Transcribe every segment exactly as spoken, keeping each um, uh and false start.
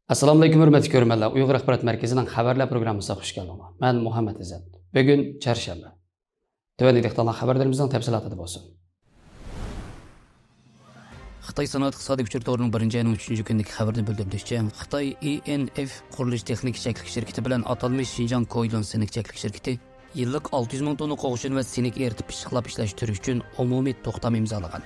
ئەسسالامۇئەلەيكۇم، ھۆرمەتلىك كۆرۈرمەنلەر. ئۇيغۇر ئاخبارات مەركىزىنىڭ خەۋەرلەر پروگراممىسىغا خۇش كەلدىڭلار. مەن مۇھەممەت ئىززەت. بۈگۈن چارشەنبە. تۆۋەندىكى دىققەتلەر خەۋەرلىرىمىزنىڭ تەپسىلاتىدا بولسۇن. خىتاي سانائەت ئىقتىسادىي ئۇچۇر تورىنىڭ بىرىنچى ئاينىڭ ئۈچىنچى كۈنىدىكى خەۋىرىدە بىلدۈرۈلۈشىچە، خىتاي ئى ئېن ئېف قۇرۇلۇش تېخنىكا چەكلىك شىركىتى بىلەن ئاتالمىش شىنجاڭ كويلۇن سىنك چەكلىك شىركىتى يىللىق ئالتە يۈز مىڭ توننا قوغۇشۇن ۋە سىنك ئېرىتىپ ئىششىقلاپ ئىشلەش تۈرى ئۈچۈن ئومۇمىي توختام ئىمزالىغان.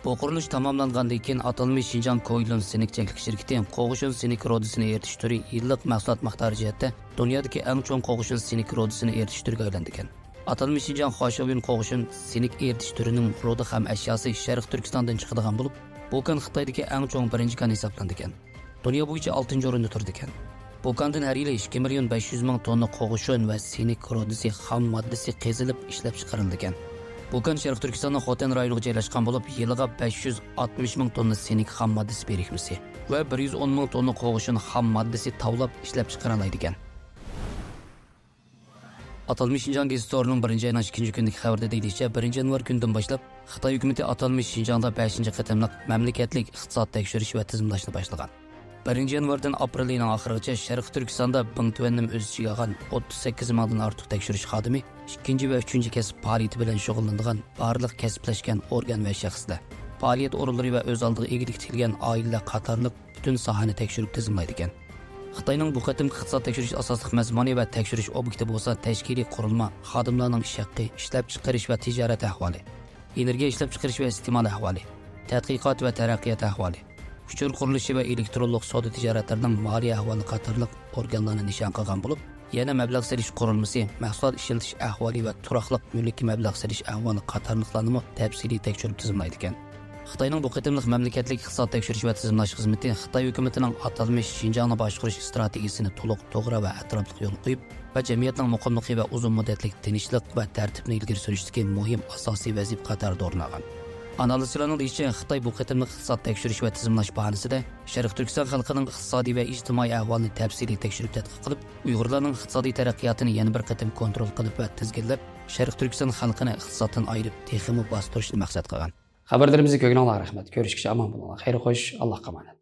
بۇ قۇرۇلۇش تاماملانغاندىن كېيىن، ئاتالمىش شىنجاڭ كويلۇن سىنك چەكلىك شىركىتى قوغۇشۇن سىنك رۇدىسىنى ئېرىتىش تۈرى يىللىق مەھسۇلات مىقدارى جەھەتتە دۇنيادىكى ئەڭ چوڭ قوغۇشۇن سىنك رۇدىسىنى ئېرىتىش تۈرىگە ئايلىنىدىكەن. ئاتالمىش شىنجاڭ خۇاشياۋيۈن قوغۇشۇن سىنك ئېرىتىش تۈرىنىڭ رۇدا خام ئەشياسى شەرقىي تۈركىستاندىن چىقىدىغان بولۇپ، بۇ كان خىتايدىكى ئەڭ چوڭ بىرىنچى كان ھېسابلىنىدىكەن. دۇنيا بويىچە ئالتىنچى ئورۇندا تۇرىدىكەن. بۇ كاندىن ھەر يىلى ئىككى مىليون بەش يۈز مىڭ توننا قوغۇشۇن ۋە سىنك رۇدىسى خام ماددىسى قېزىلىپ ئىشلەپچىقىرىلىدىكەن. بۇ كان شەرقىي تۈركىستاننىڭ خوتەن رايونىغا جايلاشقان بولۇپ، يىلىغا بەش يۈز ئاتمىش مىڭ توننا سىنك خام ماددىسى بىرىكمىسى ۋە بىر يۈز ئون مىڭ توننا قوغۇشۇن خام ماددىسى تاۋلاپ ئىشلەپچىقىرالايدىكەن. ئاتالمىش شىنجاڭ گېزىت تورىنىڭ بىرىنچى ئاينىڭ ئىككىنچى كۈنىدىكى خەۋىرىدە دېيىلىشىچە، بىرىنچى يانۋار كۈنىدىن باشلاپ خىتاي ھۆكۈمىتى ئاتالمىش شىنجاڭدا بەشىنچى قېتىملىق مەملىكەتلىك ئىقتىساد تەكشۈرۈش ۋە تىزىملاشنى باشلىغان. بىرىنچى يانۋاردىن ئاپرېل ئېيىنىڭ ئاخىرىغىچە شەرقىي تۈركىستاندا بىڭتۈەننىم ئۆز ئىچىگە ئالغان ئوتتۇز سەككىز مىڭدىن ئارتۇق تەكشۈرۈش خادىمى ئىككىنچى ۋە ئۈچىنچى كەسىپ پائالىيىتى بىلەن شۇغۇللىنىدىغان بارلىق كەسىپلەشكەن ئورگان ۋە شەخسلەر، پائالىيەت ئورۇنلىرى ۋە ئۆز ئالدىغا ئىگىلىك تىكلىگەن ئائىلىلەر قاتارلىق پۈتۈن ساھەنى تەكشۈرۈپ تىزىملايدىكەن. خىتاينىڭ بۇ قېتىمقى ئىقتىساد تەكشۈرۈش ئاساسلىق مەزمۇنى ۋە تەكشۈرۈش ئوبيېكتى بولسا تەشكىلىي قۇرۇلما، خادىملارنىڭ ئىش ھەققى، ئىشلەپچىقىرىش ۋە تىجارەت ئەھۋالى، ئېنېرگىيە ئىشلەپچىقىرىش ۋە ئىستېمال ئەھۋالى، تەتقىقات ۋە تەرەققىيات ئەھۋالى، ئۇچۇر قۇرۇلۇشى ۋە ئېلېكترونلۇق سودا تىجارەتلىرىنىڭ مالىيە ئەھۋالى قاتارلىق ئورگانلارنى نىشان قىلغان بولۇپ، يەنە مەبلەغ سېلىش قۇرۇلمىسى، مەھسۇلات ئىشلىتىش ئەھۋالى ۋە تۇراقلىق مۈلۈككە مەبلەغ سېلىش ئەھۋالى قاتارلىقلارنىمۇ تەپسىلىي تەكشۈرۈپ تىزىملايدىكەن. خىتاينىڭ بۇ قېتىملىق مەملىكەتلىك ئىقتىساد تەكشۈرۈش ۋە تىزىملاش خىزمىتى خىتاي ھۆكۈمىتىنىڭ ئاتالمىش شىنجاڭنى باشقۇرۇش ئىستراتېگىيىسىنى تولۇق، توغرا ۋە ئەتراپلىق يولغا قويۇپ، ۋە جەمئىيەتنىڭ مۇقىملىقى ۋە ئۇزۇن مۇددەتلىك تىنچلىق ۋە تەرتىپنى ئىلگىرى سۈرۈشتىكى مۇھىم ئاساسىي ۋەزىپە قاتارىدا ئورۇن ئالغان. ئانالىزچىلارنىڭ دېيىشىچە، خىتاي بۇ قېتىملىق ئىقتىساد تەكشۈرۈش ۋە تىزىملاش باھانىسىدە شەرقىي تۈركىستان خەلقىنىڭ ئىقتىسادىي ۋە ئىجتىمائىي ئەھۋالىنى تەپسىلىي تەكشۈرۈپ تەتقىق قىلىپ، ئۇيغۇرلارنىڭ ئىقتىسادىي تەرەققىياتىنى يەنە بىر قېتىم كونترول قىلىپ ۋە تىزگىنلەپ، شەرقىي تۈركىستان خەلقىنى ئىقتىسادتىن ئايرىپ، تېخىمۇ باستۇرۇشنى مەقسەت قىلغان. خەۋەرلىرىمىزنى كۆرگىنىڭلارغا رەھمەت. كۆرۈشكىچە ئامان بولۇڭلار. خەير خوش، ئاللاھقا ئامانەت.